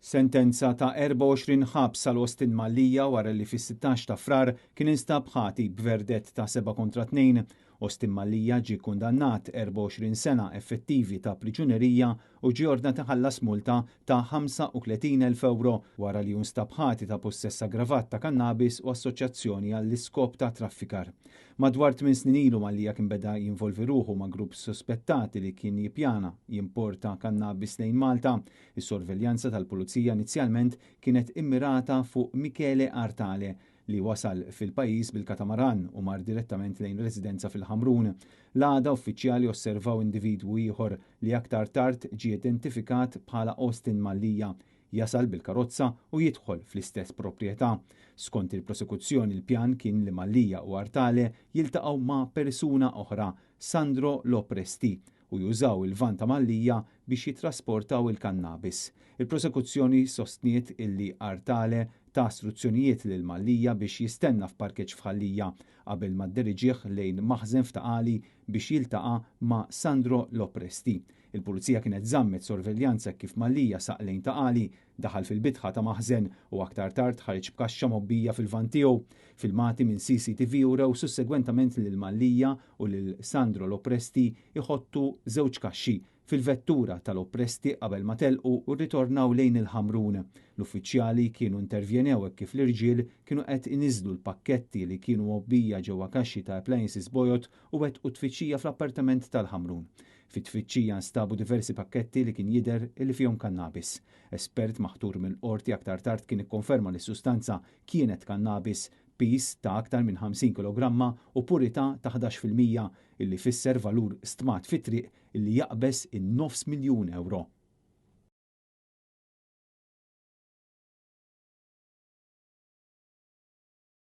Sentenza ta' 24 ħabs għal Austin Mallia wara li fis-16 ta' Frar kien instab ħati b'verdett ta' 7 kontra 2. Austin Mallia ġie kundannat 24 sena effettivi ta' priġunerija u ġie ordnat iħallas multa ta' 35,000 ewro wara li nstab ħati ta' pussess aggravat ta' kannabis u assoċjazzjoni għall-iskop ta' traffikar. Madwar tminn snin ilu Mallia kien beda jinvolvi ruħu ma' grupp suspettati li kien jippjana jimporta kannabis lejn Malta. Is-sorveljanza tal-pulizija inizjalment kienet immirata fuq Michele Artale li wasal fil-pajjiż bil-katamaran u mar direttament lejn residenza fil-Ħamrun. L-għada uffiċjali osservaw individwu ieħor li aktar tard ġie identifikat bħala Austin Mallia jasal bil-karozza u jidħol fl-istess proprjetà. Skont il-prosekuzzjoni, il-pjan kien li Mallia u Artale jiltaqgħu ma' persuna oħra, Sandro Lopresti, u jużaw il-van ta' Mallia biex jitrasportaw il-kannabis. Il-prosekuzzjoni sostniet illi Artale ta istruzzjonijiet lil Mallia biex jistenna f'parkeġġ f'Ħal Lija qabel ma dderiġih lejn maħżen f'Ta' Qali biex jiltaqa' ma' Sandro Lopresti. Il-pulizija kienet żammet sorveljanza kif Mallia saq lejn Ta' Qali, daħal fil-bitħa ta' maħżen u aktar tard ħareġ b'kaxxa mgħobbija fil-van tiegħu. Filmati minn CCTV urew sussegwentament lil Mallia u lil Sandro Lopresti jħottu żewġ kaxxi fil-vettura ta' Lopresti qabel ma telqu u rritornaw lejn il-Ħamrun. L-uffiċjali kienu intervjenew hekk kif l-irġiel kienu qed iniżżlu l-pakketti li kienu mgħobbija ġewwa kaxxi ta' appliances bojod u wettqu tfittxija fl-appartament tal-Ħamrun. Fit-tfittxija nstabu diversi pakketti li kien jidher li fihom kannabis. Espert maħtur mill-qorti aktar tard kien ikkonferma li s-sustanza kienet kannabis, piż ta' aktar minn 50 kilogramma u purità ta' 11% illi fisser valur stmat fit-triq illi jaqbeż in-nofs miljun ewro.